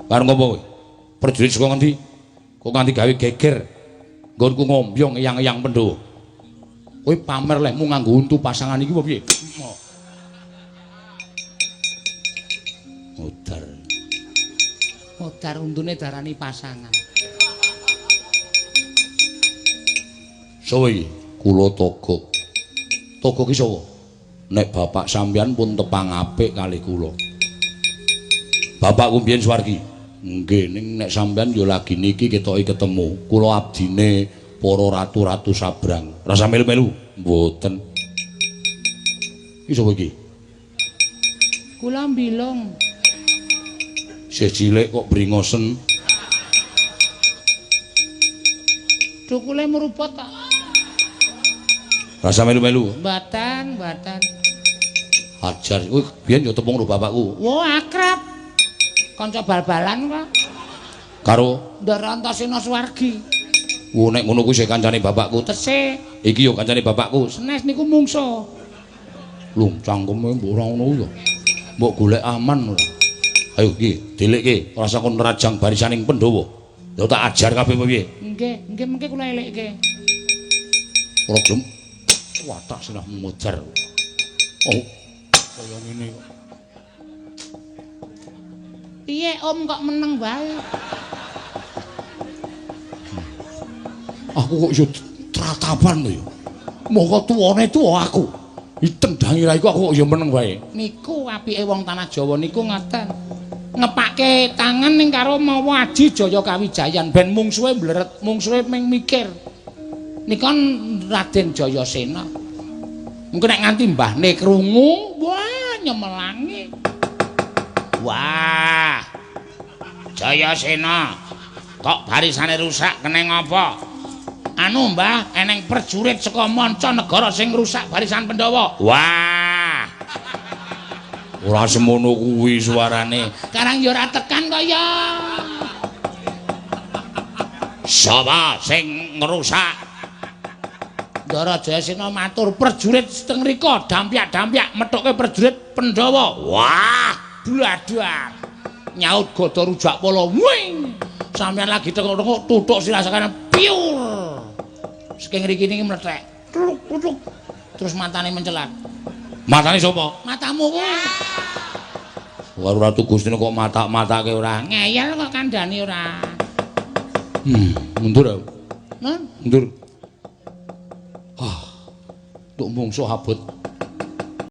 Karo ngopo kowe? Prajurit saka ngendi? Kok nganti gawe geger. Nggonku ngombyong eyang-eyang Pandhawa. Kowe pamer lehmu nganggo untu pasangan iki apa piye? Modar. Modar untune darani pasangan. Sapa iki? Kula Togok. Togok ki sapa? Nek bapak sampeyan pun tepang apik kalih kula. Bapakku mbiyen swargi. Nggih, ning nek sampeyan ya lagi niki ketoke ketemu. Kula abdine para ratu-ratu sabrang. Rasa melu-melu? Mboten. Iki sapa iki? Kula mbilung. Isih cilik kok bringosen. Dukule mruput kok. Rasa melu-melu? Mboten, mboten. Ajar. Kuwi biyen ya tepung karo bapakku. Wah, akrab. Kanca bal-balan kok. Karo Ndara Antasena Swargi. Wo nek ngono kuwi sih kancane bapakku. Tesih. Iki ya kancane bapakku. Senes niku mungsa. Lho, cangkeme mbok ora ngono kuwi ya. Mbok golek aman ora. Ayo iki, delikke rasa kon nerajang barisaning Pandhawa. Ya tak ajar kabeh piye. Nggih, nggih mengke kula elekke. Ora gelem. Watak sirah modar. Oh, kaya ngene kok. Piye Om kok meneng wae? Aku kok iso tratapan lho ya. Mongko tuwane tuwa aku. Ditendangi ra iku aku kok ya meneng wae. Niku apike wong tanah Jawa niku ngoten. Ngepake tangan ning karo mawa aji Jaya Kawijayan ben mungsuhe mleret, mungsuhe ming mikir. Nika Raden Jayasena. Mungkin nek nganti mbahne krungu, wah nyemelangi. Wah. Jayasena. Kok barisane rusak keneng apa? Anu Mbah, eneng prajurit saka manca negara sing ngrusak barisan Pandhawa. Wah. Ora semono kuwi suarane. Karang ya ora tekan kaya. Sapa sing ngrusak? Ndara Jayasena matur prajurit teng mriku dampyak-dampyak methuke prajurit Pandhawa. Wah, bladak. Nyaut gada rujak pala. Wing. Sampeyan lagi tengok-tengok tutuk sirah sakanan piur. Saking ngriki niki mlethek. Tluk tluk. Terus matane mencelat. Matane sapa? Matamu kuwi. Karo Ratu Gustina kok matak-matake ora. Ngeyel kok kandhani ora. Mundur aku. Nun, Mundur. Ah. Tuk mungsuh abot.